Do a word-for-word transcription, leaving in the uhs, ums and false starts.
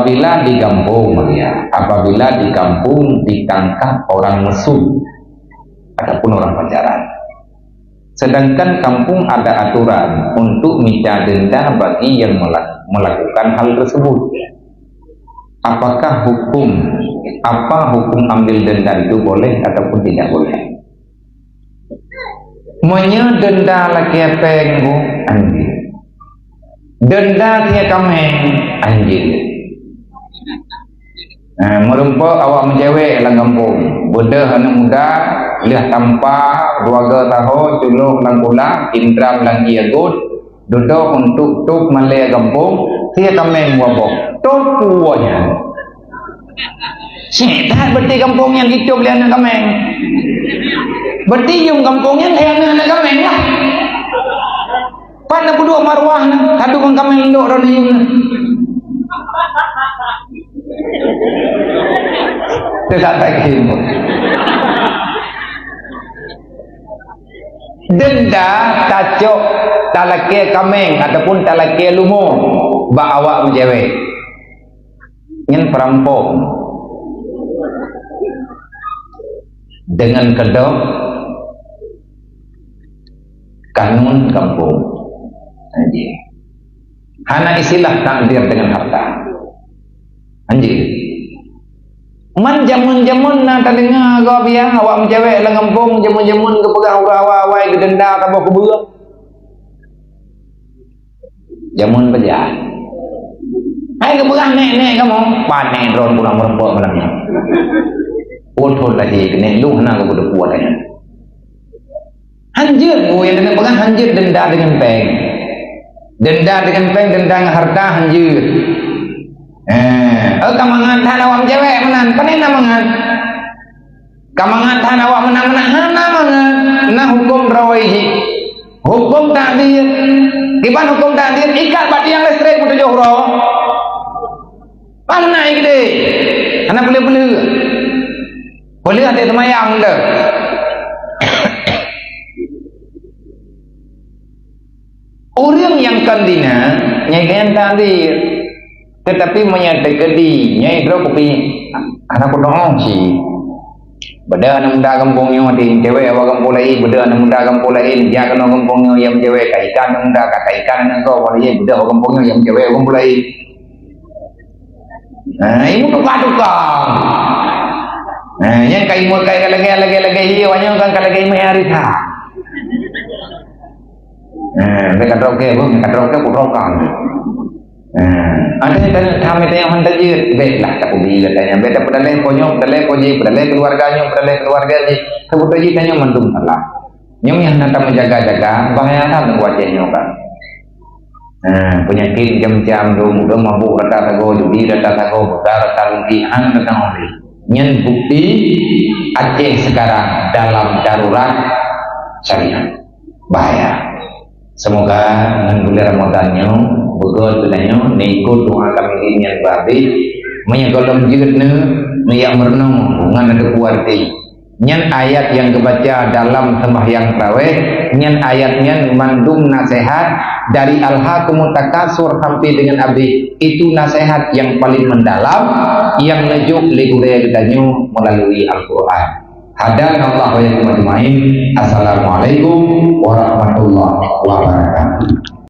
Apabila di kampung, ya, apabila di kampung ditangkap orang mesum ataupun orang pacaran, sedangkan kampung ada aturan untuk minta denda bagi yang mela-, melakukan hal tersebut, apakah hukum, apa hukum ambil denda itu, boleh ataupun tidak boleh? Meunyoe denda lakée péng, bu, anjeut. Denda sie kaméng, anjeut. Nah, meurumpok awak meucewek lam gampông, beudôh aneuk muda, lheueh tampa, dua go saho, culok lam kulam, indram lam ié gôt, dudoe untuk tôb malée gampông, sie kaméng dua boh. Tôb peue nyan? Syek that, berarti gampông nyan jitôb lé aneuk kaméng. Berarti yum gampông nyan keu aneuk-aneuk kaméng lah. Pat na peuduek maruah na, ka duek ngon kaméng lindok droeneuh yum na. Teuka tak kirim. Denda tacok talakée kaméng ataupun talakée leumo bak awak meucewek. Nyan peurampok. Deungon keudroe kanun gampông. Anjeut. Hana istilah takdir dengan harta. Anjeut. Man jameun-jameun na tadeungoe gob ya, awak meucewek lam gampông, jameun-jameun geupeugah ureueng awai-awai geudenda saboh keubeue. Jameun peujah. Hai geupeugah nek-nek kamoe, pané droe kurang meureumpok malam nyoe. Ulôn lagée keuneuk lôn hana geupeudeukuat nyan. Hanjeuet, oh, nyang keuneuk peugah hanjeuet denda deungon péng. Denda deungon péng, denda ngon hareuta hanjeuet. Eh, eh, ka mangat that awak meucewek meunan, pane na mangat. Ka mangat that awak meunan-meunan, hana mangat. Na huköm droe jih. Huköm takdir. Kiban huköm takdir, ikat bak tiang listrik peutujoh uroe. Bang na ikdé. Hana peuleueh-peuleueh. Peuleueh até seumayang deh. Ureuëng nyang kon dina, nyang kon takdir. Teutapi meunyoe teukeudi, nyoe droe kupi hana kudoh cit. Beudôh aneuk muda gampông nyoe, di cewek awak gampông laén, beudôh aneuk muda gampông laén, jak keunoe gampông nyoe, nyang cewek ka ikat aneuk muda, ka ikat aneuk gob, awak laén, beudôh awak gampông nyoe, nyang cewek awak gampông laén. Nah, ilmu tukang-tukang. Nah, nyang ka imut kai ka lagée, lagée, lagée, iya, awak nyoe kan ka lagée imut hari sa. Eh, bèk ka droe keu, bèk ka droe keu, kudroe kang. Eh, ada yang tanya, kami tanya, "Hana jeuet?" Bèk lah, tak ubé lah tanya. Bèk tak peudaléh konyong, peudaléh koji, peudaléh keluarga nyoe, peudaléh keluarga jih. Sebut aja tanya mandum salah. Nyoe nyang hana tameujaga-jaga, bahaya that ngon wajah nyoe kan. Eh, penyakit macam-macam tu, mudah mabuk rata sagoe, judi rata sagoe, buta rata rugi, hana datang oleh. Nyan bukti Aceh sekarang dalam darurat syariat. Bahaya. Semoga ngon bulan Ramadan nyoe, beugöt geutanyoe, neuikot doa kami nyan beuhabéh. Meunyoe gohlom jeuet neu, neuyak meurunoe ngon ateueh kuarti. Nyan ayat nyang geubaca dalam seumbahyang tarawih, nyan ayat nyan mandum naseuhat dari Alhaakumut Takatsur sampai dengan abéh. Itu naseuhat nyang paling mendalam nyang neujok lé gurée geutanyoe meulalu Al-Qur'an. Hadanallahu wa iyyakum ajmain. Assalamualaikum warahmatullahi wabarakatuh.